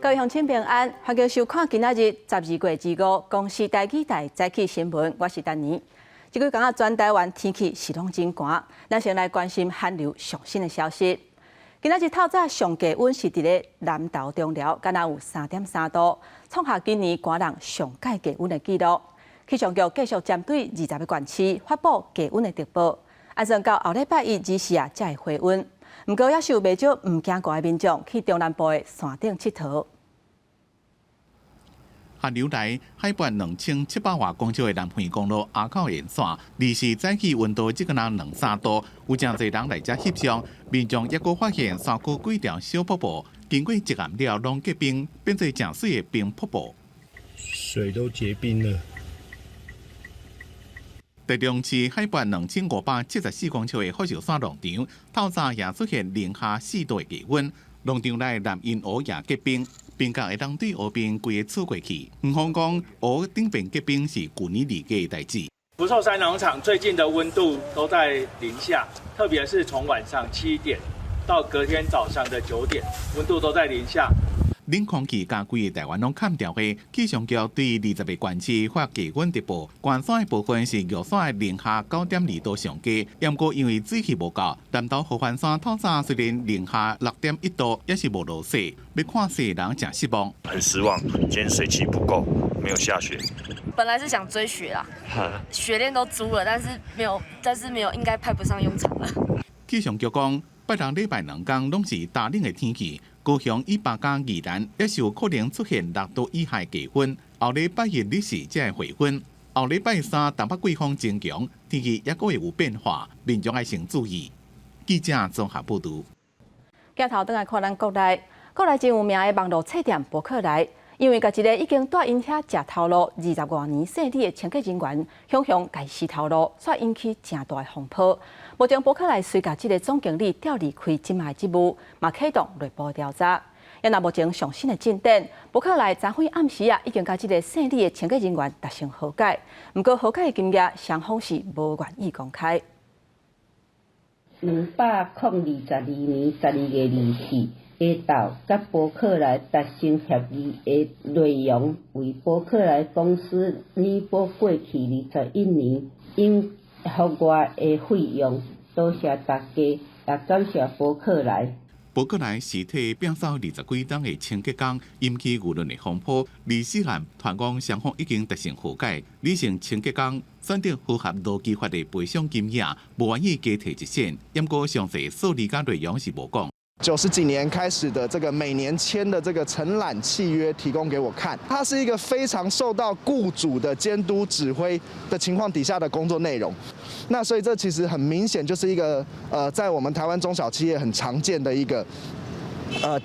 各位鄉親平安，歡迎收看今仔日12月25公視台語台早起新聞，我是丹妮。這幾工仔全台灣天氣是攏真寒，咱先來關心寒流上新的消息。今仔日透早上低溫是佇咧南投中寮，敢若有3.3度，創下今年寒人上蓋低溫的紀錄。氣象局繼續針對20個縣市發布低溫的特報，按算到後禮拜一24啊才會回溫。毋過，也是有袂少毋驚寒的民眾去中南部的山頂𨑨迌。寒流來，海拔2700外公尺的南橫公路阿口沿線，24早起溫度只敢若兩三度，有誠濟人來遮翕相。民眾猶閣發現山區幾條小瀑布，經過一暗了攏結冰，變做誠媠的冰瀑布。水都結冰了。台中市海拔2574公尺的福壽山農場，透早也出現零下4度的低溫，農場內南鶯湖也結冰。冰角會當對湖邊規个厝過去。園方講，湖頂邊結冰是舊年例假的代誌。福壽山農場最近的溫度都在零下，特別是從晚上7點到隔天早上的9點，溫度都在零下。冷空氣共規个台灣攏崁著的，氣象局對20個縣市發低溫特報，關山的部分是玉山的零下9.2度上低，毋過因為水汽無夠，南投合歡山透早雖然零下6.1度，也是無落雪，欲看雪的人誠失望。很失望，今天水汽不夠，沒有下雪。本來是想追雪啦，雪鏈都租了，但是沒有，但是沒有，應該派不上用場了。氣象局講，拜六禮拜兩工攏是焦冷的天氣，高雄以北佮宜蘭也是有可能出現6度以下低溫。後禮拜一日時才會回溫，後禮拜三東北季風增強，天氣猶閣會有變化，民眾愛先注意。記者綜合報導。鏡頭轉來看咱國內，國內真有名的網路冊店博客來，因為共一个已經蹛𪜶遐食頭路20外年生理的清潔人員，雄雄共死頭路，煞引起誠大的風波。目前博客來雖共這个總經理調離開這擺的職務，嘛啟動內部調查。也若目前上新的進展，博客來昨昏暗時啊，已經共這个姓李的清潔人員達成和解。毋過和解的金額，雙方是無願意公開。202年12月24下晝，佮博客來達成協議的內容為博客來公司彌補過去21年應予我的費用，多謝大家，也感謝博客來。博客來辭退摒掃20幾冬的清潔工，引起輿論的風波。24案傳講雙方已經達成和解，李姓清潔工選擇符合勞基法的賠償金額，無願意加提一仙。毋過詳細數字佮內容是無講。 90幾年開始的這個每年簽的這個承攬契約提供給我看，它是一個非常受到雇主的監督指揮的情況底下的工作內容。那所以這其實很明顯就是一個在我們台灣中小企業很常見的一個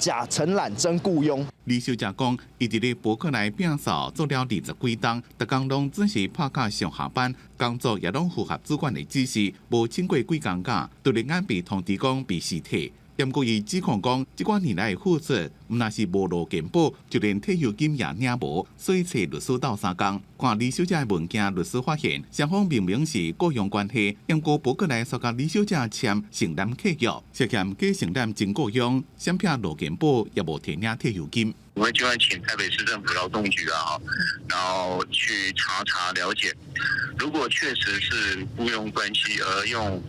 假承攬真雇傭。李小姐講，伊佇咧博客來摒掃做了20幾冬，逐工攏準時拍卡上下班，工作也攏符合主管的指示，無請過幾工假，突然間被通知講被辭退。毋過伊指控講，這寡年來的付出，毋但是無勞健保，就連退休金也領無，所以揣律師鬥相共。看李小姐的文件，律師發現雙方明明是雇傭關係，毋過博客來煞共李小姐簽承攬契約，涉嫌假承攬真雇傭，閃避勞健保也無提領退休金。我會就會請台北市政府勞動局啊，然後去查查了解，如果確實是雇傭關係而用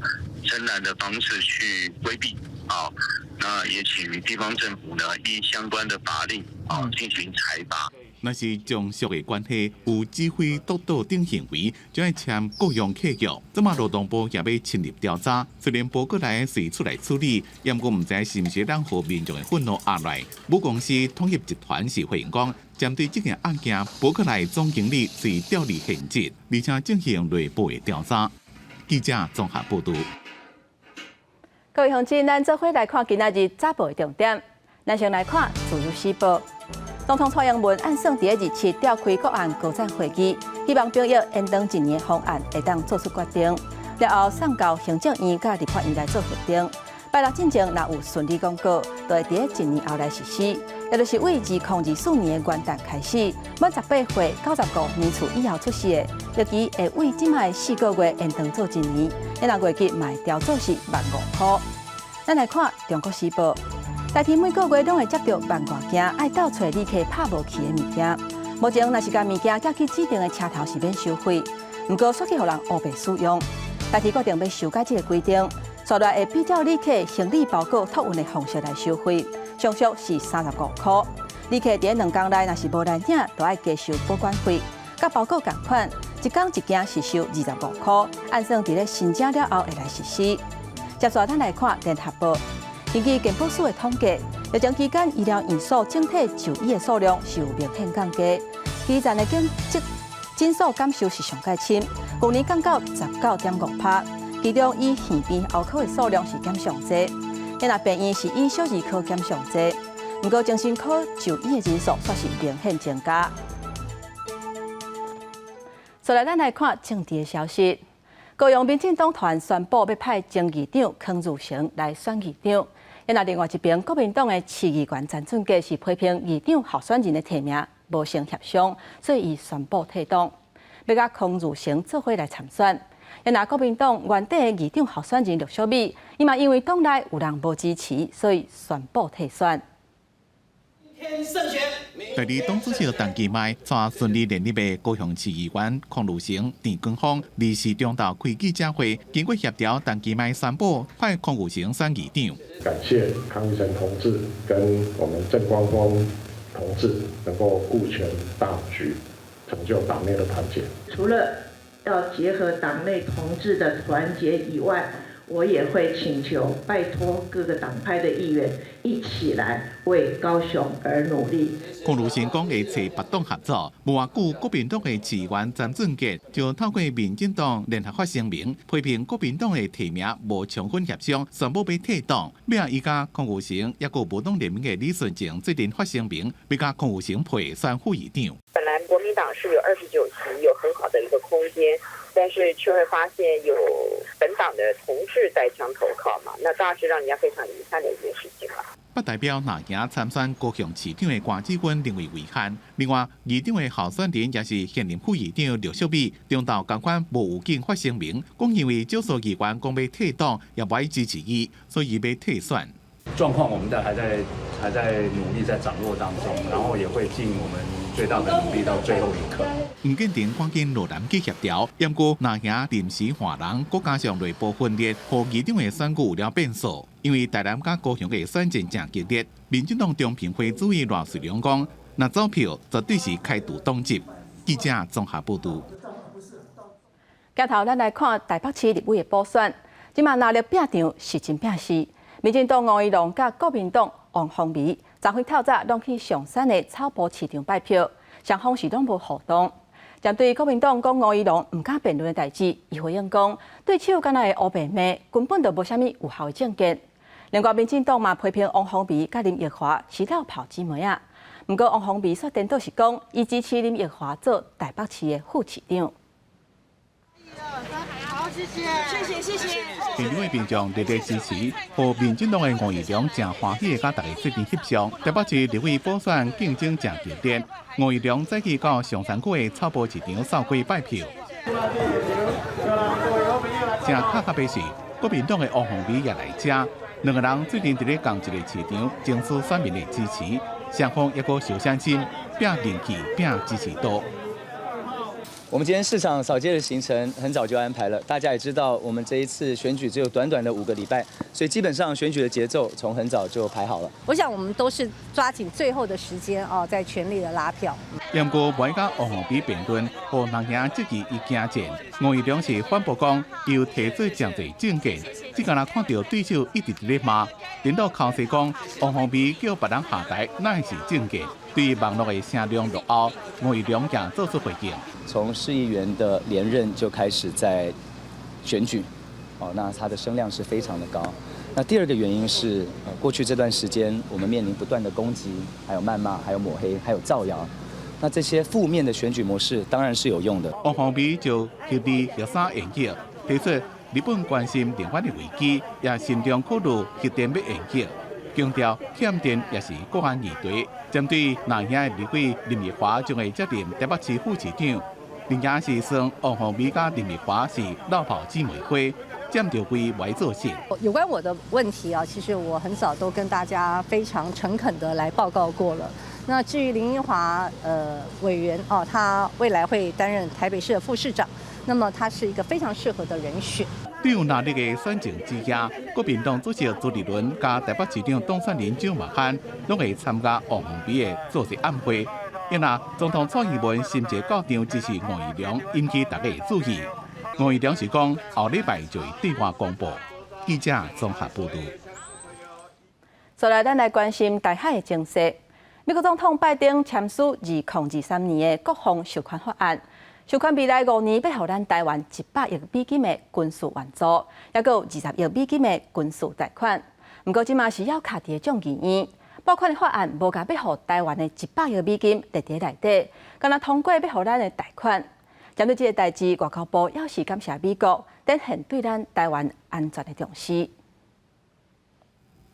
承攬的方式去規避。好，那也請地方政府呢，依相關的法令啊進行裁罰。若是上屬的關係有指揮督導等行為，就愛簽雇傭契約。這馬勞動部也欲深入調查，雖然博客來隨出來處理，毋過毋知是毋是讓予民眾的憤怒壓來。母公司統一集團是回應講，針對這件案件，博客來總經理是調離現職，而且進行內部的調查。記者綜合報導。各位鄉親，咱做伙來看今仔日早報的重點。咱先來看《自由時報》。總統蔡英文按算佇27召開國安高層會議，希望兵役延長一年的方案會當做出決定，了後送交行政院佮立法院來做核定。拜六進前若有順利通過，就會佇一年後來實施，也就是對2024年的元旦開始，滿18歲95年次以後出世的，役期會對這擺4個月延長做一年，若月給嘛會調做是15,000箍。咱來看《中國時報》。台鐵每個月攏會接著萬外件愛鬥揣旅客拍無去的物件。目前若是共物件寄去指定的車頭是免收費，毋過煞去予人烏白使用。台鐵決定欲修改這个規定，紲來會比照旅客行李包裹託運的方式來收費，上俗是35箍。旅客佇2工內若是無來領，就愛加收保管費。佮包裹仝款，一工一件是收25箍，按算佇咧申請了後會來實施。接續咱來看聯合報，根據健保署的統計，疫情期間醫療院所整體就醫的數量是有明顯降低，基層的診所減收是上蓋深，舊年降到19.5%，其中以耳鼻喉科的數量是減上濟，若病院是以小兒科減上濟，毋過精神科就醫的人數煞是明顯增加。再來，咱來看政治的消息。高雄民進黨團宣布欲派前議長康如成來選議長。那另外一邊，國民黨的市議員陳俊傑是批評議長候選人的提名無成協商，所以伊宣布退黨，欲佮康如成做伙來參選。那國民黨原底的議長候選人陸淑美，伊嘛因為黨內有人無支持，所以宣布退選。第二黨主席陳其邁帶順利連任的高雄市議員康如成、鄭光峰，二四中晝開記者會，經過協調，陳其邁宣布派康如成選議長。感謝康裕成同志跟我們鄭光峰同志能夠顧全大局，成就黨內的團結。除了要結合黨內同志的團結以外，我也會請求拜託各個黨派的議員一起來為高雄而努力。康如成講會揣別黨合作，無偌久國民黨的市議員陳俊傑就透過民進黨聯合發聲明，批評國民黨的提名無充分協商，宣布欲退黨。尾仔伊佮康如成，抑閣無黨聯盟的李順晴最近發聲明，欲佮康如成配選副議長。本來國民黨是有29席，有很好的一個空間，但是卻會發現有本黨的同志帶槍投靠嘛，那當然是讓人家非常遺憾的一件事情啦。不代表若行參選高雄市長的郭志軍認為遺憾。另外，議長的候選人也是現任副議長劉淑美，中晝仝款無預警發聲明，講因為少數議員講欲退黨，也無愛支持伊，所以欲退選。狀況我們都還在努力在掌握當中，然後也會盡我們最大的努力到最後一刻。吳建庭趕緊落南去協調，毋過若行臨時換人，閣加上內部分裂，予議長的選舉有了變數。因為台南佮高雄的選戰誠激烈，民進黨中評會主委賴瑞隆講，若走票絕對是開除黨籍。記者綜合報導。鏡頭咱來看台北市立委的補選，這馬藍綠拚場是真拚勢。民進黨吳怡農佮國民黨王鴻薇，昨昏透早攏去松山的草埔市場拜票，雙方是攏無互動。針對國民黨講吳怡農毋敢辯論的代誌，伊回應講，對手敢若會烏白罵，根本就無啥物有效的政見。另外，民進黨嘛批評王鴻薇佮林奕華是落跑姊妹仔。毋過王鴻薇煞顛倒是講，伊支持林奕華做台北市的副市長。好，謝謝，謝謝，謝謝。現場的民眾熱烈支持，予民進黨的吳怡農誠歡喜的佮大家做陣翕相。台北市立委補選競爭誠激烈，吳怡農早起到松山區的草埔市場掃街拜票。誠巧合的是，國民黨的王鴻薇也來遮，兩个人最近佇咧仝一个市場爭取選民的支持，雙方抑閣相相親，拚人氣、拚支持度。我們今天市場掃街的行程很早就安排了，大家也知道，我們這一次選舉只有短短的5個禮拜，所以基本上選舉的節奏從很早就排好了。我想我們都是抓緊最後的時間哦，在全力的拉票。毋過無愛佮王鴻薇辯論，予人兄質疑伊驚戰，吳怡農是反駁講，有提出誠濟政見，只敢若看著對手一直佇咧罵，顛倒口勢講王鴻薇叫別人下台，哪會是政見？對網路的聲量落後，吳怡農也做出回應。從市議員的連任就開始在選舉，哦，那他的聲量是非常的高。那第二個原因是，過去這段時間我們面臨不斷的攻擊，還有謾罵，還有抹黑，還有造謠。那這些負面的選舉模式當然是有用的。王鴻薇就核二核三延役，提出日本關心台灣的危機，也慎重考慮核電欲延役，強調欠電也是國安議題。針對藍營的立委林奕華將會接任台北市副市長，林也是算王鴻薇佮林奕華是落跑姊妹花。佔著位袂做事。有關我的問題啊，其實我很早都跟大家非常誠懇的來報告過了。那至於林奕華委員哦，他未來會擔任台北市的副市長，那麼他是一個非常適合的人選。對於那日的選情之夜，國民黨主席朱立倫佮台北市長當選人蔣萬安，攏會參加王鴻薇的造勢晚會。因那總統蔡英文親自到場支持吳怡農，引起大家的注意。吳怡農是講後禮拜就會對外公布。記者綜合報導。再來，咱來關心台海的情勢。美國總統拜登簽署2023年的國防授權法案，授權未來5年欲予咱台灣100億美金的軍事援助，抑閣有20億美金的軍事貸款。毋過，這馬是猶卡佇眾議院，撥款的法案無共欲予台灣的100億美金列佇內底，干焦通過欲予咱的貸款。針對這个代誌，外交部表示感謝美國展現對咱台灣安全的重視。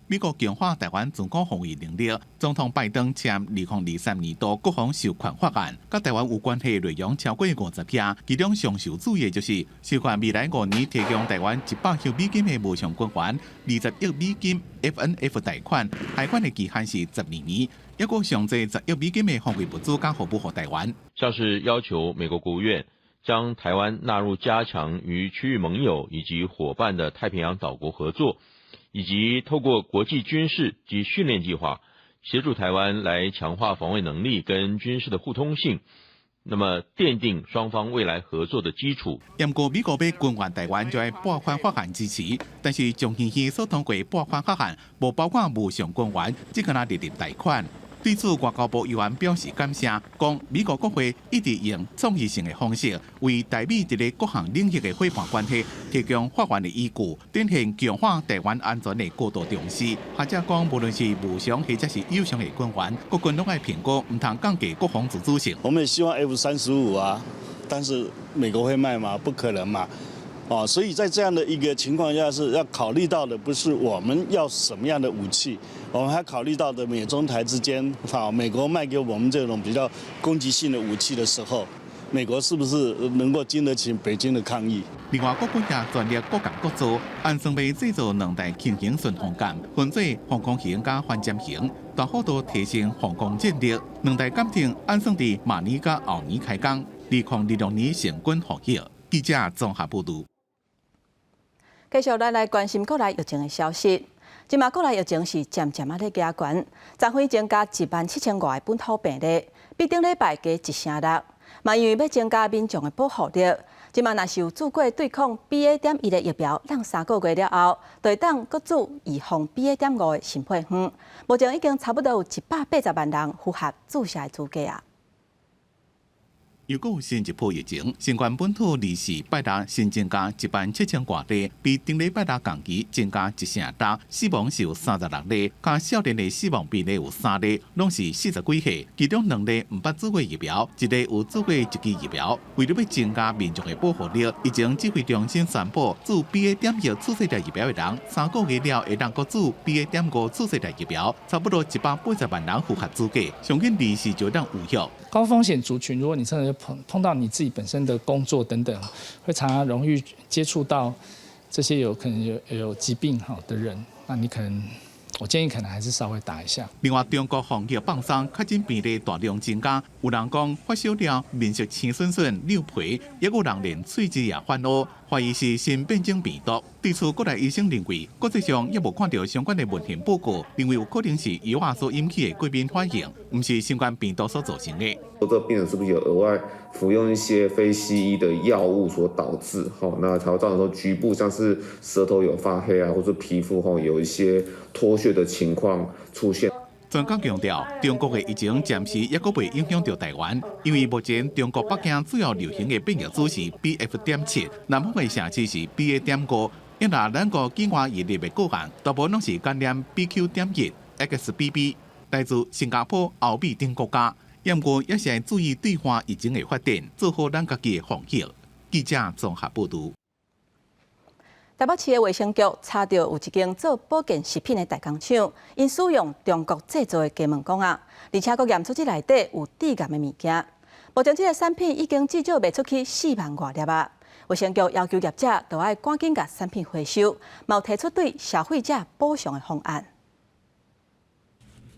美國強化台灣自我防衛能力，總統拜登簽2023年度國防授權法案，佮台灣有關係內容超過50頁，其中上受注意的就是授權未來5年提供台灣100億美金的無償軍援，20億美金 FNF 貸款，貸款的期限是12年，抑閣上濟10億美金的防衛物資佮服務予台灣。像是要求美國國務院將台灣納入加強與區域盟友以及夥伴的太平洋島國合作。以及透過國際軍事及訓練計劃，協助台灣來強化防衛能力跟軍事的互通性，那麼奠定雙方未來合作的基礎。毋過美國欲軍援台灣就愛撥款法案支持，但是眾議院所通過撥款法案無包括無償軍援，只干焦列入貸款。對此，外交部議員表示感謝，講美國國會一直用創意性的方式，為台美佇咧各項領域的夥伴關係提供法源的依據，展現強化台灣安全的高度重視。或者講，無論是無償或者是有償的軍援，國軍攏愛評估，毋通降低國防自主性。我們也希望 F-35啊，但是美國會賣嗎？不可能嘛。哦，所以在這樣的一個情況下，是要考慮到的不是我們要什麼樣的武器，我們還考慮到的美中台之間，好，美國賣給我們這種比較攻擊性的武器的時候，美國是不是能夠經得起北京的抗議？另外，國軍也全力各工各做，按算欲製造兩代輕型巡防艦，分做防空型佮反潛型，大幅度提升防空戰力。兩代艦艇按算佇明年佮後年開工，2026年成軍服役。記者綜合報導。繼續咱來關心國內疫情的消息。這馬國內疫情是漸漸仔咧加懸，昨昏增加1萬7千外个本土病例，比頂禮拜加一成六。嘛因為欲增加民眾的保護力，這馬若是有注過對抗 BA.1的疫苗，搦3個月了後，就會當閣注預防 BA.5的新配方。目前已經差不多有180萬人符合注射的資格啊。又閣有新一波疫情，新冠本土24拜六新增加1萬7千外例，比頂禮拜六同期增加一成六，死亡是有36例，較少年的死亡病例有三例，攏是40幾歲，其中兩例毋捌注過疫苗，一例有注過一劑疫苗。為著欲增加民眾的保護力，疫情指揮中心宣布，注 BA.1次世代疫苗的人，3個月了會當閣注 BA.5次世代疫苗，差不多180萬人符合資格，上緊24就當有效。高風險族群，如果你真的碰到你自己本身的工作等等，會常常容易接觸到這些有可能有疾病哈的人，那你可能我建議可能還是稍微打一下。另外，中國防疫放鬆，確診病例大量增加，有人講發燒了面色青筍筍、扭皮，也有人連喙舌也泛烏，懷疑是新變種病毒。對此，國內醫生認為，國際上猶無看著相關的文獻報告，認為有可能是藥仔所引起的過敏反應，毋是新冠病毒所造成的。這個病人是不是有額外服用一些非西醫的藥物所導致？吼，那才會造成說局部像是舌頭有發黑啊，或者皮膚吼有一些脫屑的情況出現。專家強調，中國的疫情暫時猶閣未影響著台灣，因為目前中國北京主要流行的變異株是 BF.7，南方的城市是 BA.5。因若咱國境外移入的個案，大部分攏是感染 BQ.1、XBB，來自新加坡、歐美等國家。不過也是愛注意對岸疫情的發展，做好咱家己的防疫。記者綜合報導。台北市的衛生局查著有一間做保健食品的代工廠，𪜶使用中國製造的加盟工仔，而且閣驗出這內底有致癌的物件。目前這个產品已經至少賣出去4萬外粒啊。衛生局要求業者都愛趕緊共產品回收，嘛有提出對消費者補償的方案。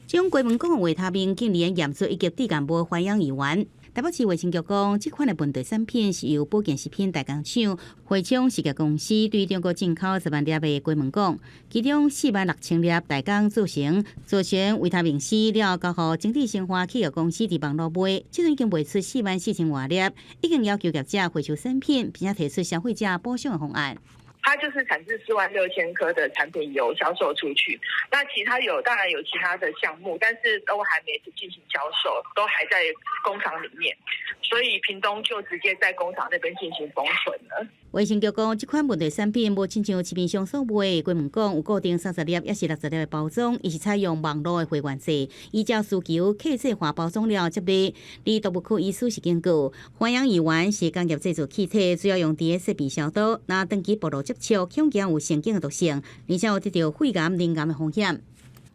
這種雞門港的維他命竟然驗出一級致癌物環氧乙烷。台北市衛生局講，這款的問題產品是由保健食品代工廠匯昌實業公司對中國進口10萬粒的雞門港，其中4萬6千粒代工做成，做成維他命 C 了後交予精緻生化企業公司佇網路賣，這陣已經賣出4萬4千外粒，已經要求業者回收產品，並且提出消費者補償的方案。它就是產製4萬6千顆的產品有銷售出去，那其他有當然有其他的項目，但是都還沒進行銷售，都還在工廠裡面，所以屏東就直接在工廠那邊進行封存了。衛生局講，這款問題產品無親像市面上所賣的雞門港有固定30粒，抑是60粒的包裝，伊是採用網路的會員制，依照需求客製化包裝了才賣。而動物科醫師是警告，環氧乙烷是工業製造氣體，主要用佇咧設備消毒，若長期暴露接觸，恐驚有神經的毒性，而且有得著肺癌、腎癌的風險。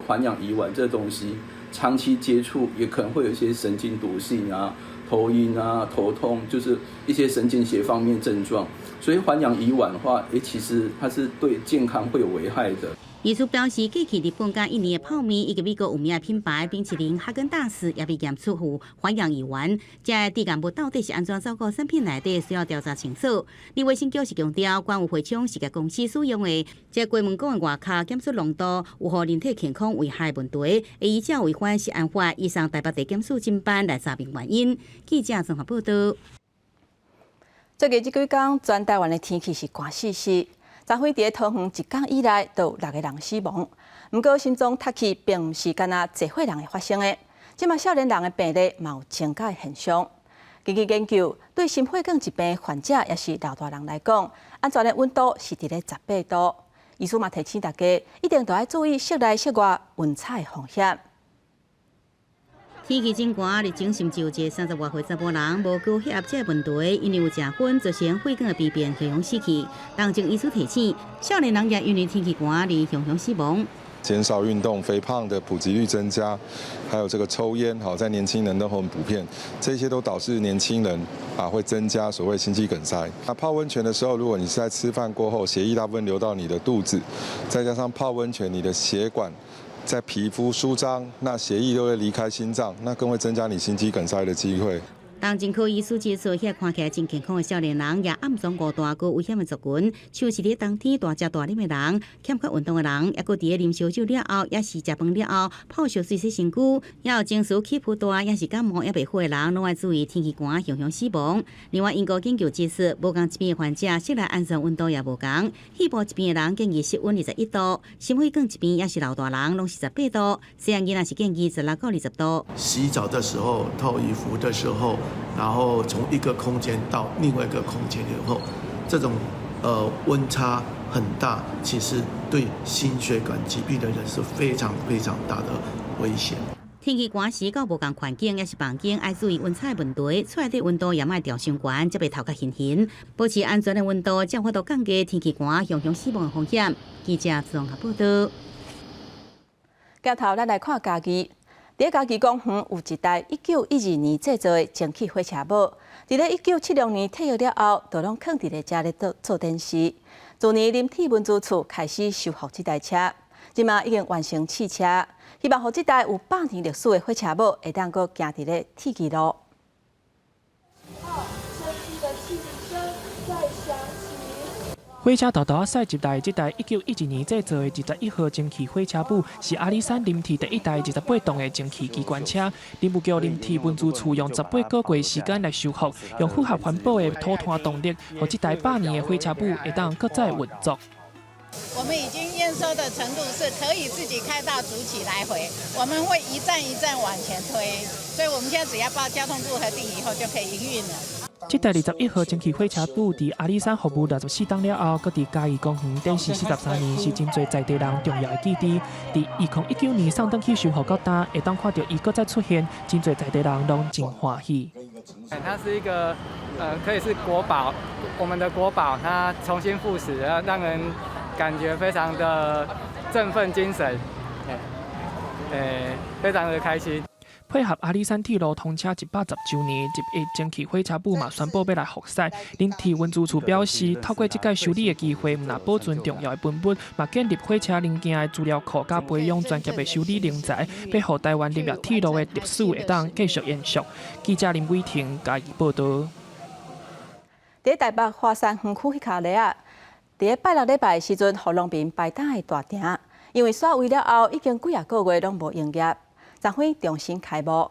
環氧乙烷這東西，長期接觸也可能會有一些神經毒性啊、頭暈啊、頭痛，就是一些神經學方面症狀。所以環氧乙烷的話，其實它是對健康會有危害的。醫師表示，過去日本佮印尼的泡麵以及美國有名的品牌冰淇淋哈根達斯也被驗出有環氧乙烷。這个致癌物到底是按怎走過產品內底，需要調查清楚。另衛生局是強調，關於匯昌實業公司使用的這個雞門港的外殼檢出濃度有予人體健康危害問題，會依照違反食安法，移送台北地檢署偵辦來查明原因。記者綜合報道。最近這幾工，全台灣的天氣是寒死死。昨昏佇桃園一工以來，就有六個人死亡。毋過心臟窒氣並毋是干焦濟歲人會發生的，這馬少年人的病例嘛有增加的現象。根據研究，對心血管疾病患者抑是老大人來講，安全的溫度是佇咧18度。醫師嘛提醒大家，一定著愛注意室內室外溫差的風險。天氣真寒，日前甚至有一个30外歲查埔人無高血壓這個問題，因為有食薰造成血管的病變，雄雄死去。當前醫師提醒，少年人也因為天氣寒而雄雄死亡。減少運動、肥胖的普及率增加，還有這個抽菸，好在年輕人都很普遍，這些都導致年輕人啊會增加所謂心肌梗塞。那泡溫泉的時候，如果你是在吃飯過後，血液大部分流到你的肚子，再加上泡溫泉，你的血管在皮膚舒張，那血液都會離開心臟，那更會增加你心肌梗塞的機會。當前科醫師指出，遐看起來真健康的少年人，也暗藏五大高危險的族群，像是佇冬天大食大啉的人，欠缺運動的人，抑閣佇咧啉燒酒了後，抑是食飯了後泡燒水洗身軀，抑有情緒起伏大，抑是感冒猶袂好的人，攏愛注意天氣寒，雄雄死亡。另外，英國研究指出，無仝疾病的患者室內安全溫度也無仝，肺部疾病的人建議室溫21度，心血管疾病抑是老大人攏是18度，細漢囡仔是建議16到20度。洗澡的時候，脫衣服的時候，然後從一個空間到另外一個空間以後，這種溫差很大，其實對心血管疾病的人是非常非常大的危險。天氣寒時到無仝環境，抑是房間，愛注意溫差的問題。厝內底溫度也莫調傷懸，才袂頭殼眩眩。保持安全的溫度，才有法度降低天氣寒、雄雄死亡的風險。記者綜合報道。鏡頭，咱來看嘉義。佇嘉義公園有一台1912年製造的蒸汽火車母，佇咧1976年退役了後，就攏囥佇咧遮咧做做展示。自年林鐵文資處開始修復這台車，這馬已經完成試車，希望予這台有100年歷史的火車母會當閣行佇咧鐵支路。車機的汽笛聲再響起。火車沓沓仔駛入來，這台1912年製造的21號蒸汽火車母，是阿里山林鐵第一台28檔的蒸汽機關車。林務局林鐵文資處用18個月時間來修復，用符合環保的土炭動力，予這台100年的火車母會當閣再運作。我們已經驗收的程度是可以自己開到竹崎來回，我們會一站一站往前推，所以我們現在只要報交通部核定以後就可以營運了。這台21號蒸汽火車母佇阿里山服務64冬了後，閣佇嘉義公園展示43年，是真濟在地人重要的記憶。佇2019年送轉去修復到今，會當看著伊閣再出現，真濟在地人攏真歡喜。它是一個，可以是國寶，我們的國寶，它重新復始，讓人感覺非常的振奮精神，非常的開心。批配合阿里山鐵路通車110週年，11蒸汽火車母嘛宣布欲來復駛。林鐵運輸處表示，透過這屆修理的機會，毋但保存重要的文物，嘛建立火車零件的資料庫，佮培養專業的修理人才，欲予台灣林業鐵路的歷史會當繼續延續。記者林偉婷嘉義報導。佇台北華山園區彼跤犁仔，佇拜六禮拜的時陣，予農民排檔的大埕，因為煞位了後，已經幾仔個月攏無營業，昨昏重新開幕。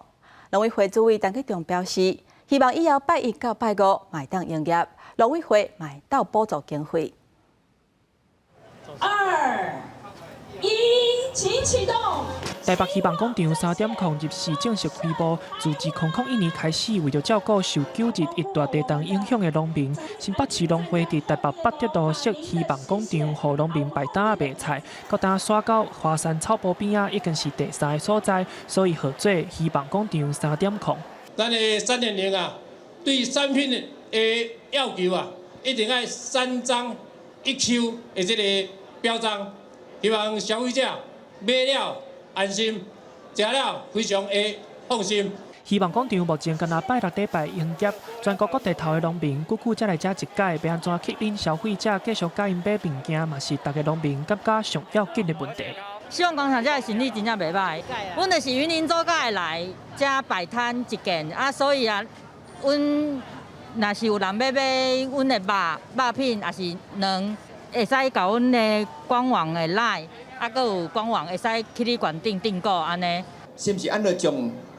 農委會主委陳吉仲表示，希望以後拜一到拜五嘛會當營業，農委會嘛會鬥補助經費。 2、1，請啟動。台北希望廣場3.0入市正式開幕，自2001年開始，為著照顧受9·21大地震影響的農民，新北市農會佇台北八德路設希望廣場，予農民擺擔仔賣菜。到今徙到華山草埔邊仔，已經是第三个所在，所以號做希望廣場3.0。咱的3.0啊，對產品的要求啊，一定愛3章1丘的這個標章，希望消費者買了安心，食了非常的放心。希望廣場目前干焦拜六禮拜營業，全國各地頭的農民久久才來遮一擺，欲按怎吸引消費者繼續共𪜶買物件，嘛是逐个農民感覺上要緊的問題。希望廣場遮的生意真正袂䆀，阮就是雲林左界來遮擺攤一件啊，所以啊，阮若是有人欲買阮的肉品，抑是卵，會使共阮的官網的 LINE，啊，閣有官網會使去你館頂訂購按呢。是毋是按怎將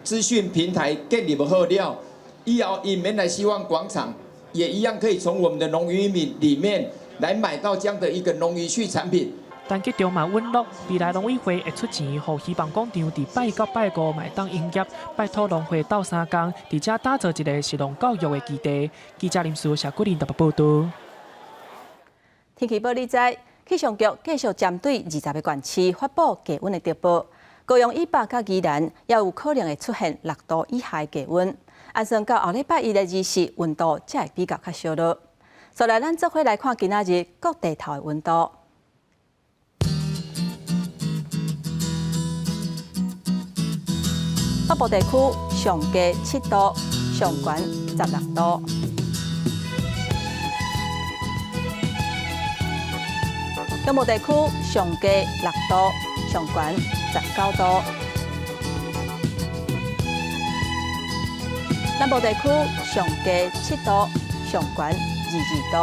資訊平台建立好了，以後𪜶免來希望廣場，也一樣可以從我們的農漁民裡面來買到這樣的一個農漁畜產品。陳吉仲嘛允諾，未來農委會會出錢，予希望廣場佇拜一到拜五嘛會當營業，拜託農會鬥相共，佇遮打造一个食農教育的基地。記者林書謝古林台北報導。天氣報你知，氣象局繼續針對20个縣市發布低溫的特報，高雄以北佮宜蘭也有可能會出現6度以下的低溫。按算到後禮拜一的二時，溫度才會比較較燒熱。所來，咱做伙來看今仔日各地頭的溫度。北部地區上低7度，上懸16度。中部地區上低6度，上懸19度。南部地區上低7度，上懸22度。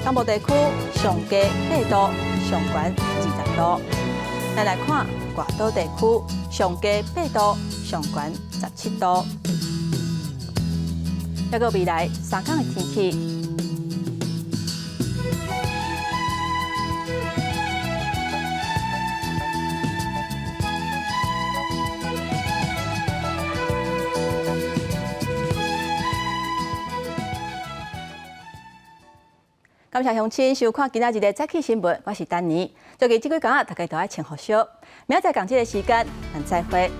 東部地區上低8度，上懸20度。咱來看外島地區上低8度，上懸17度。抑閣未來3天的天氣。感謝鄉親收看今仔日的早起新聞，我是丹妮。最近這幾工仔，大家都愛穿予俗。明仔載仝這个時間，咱再會。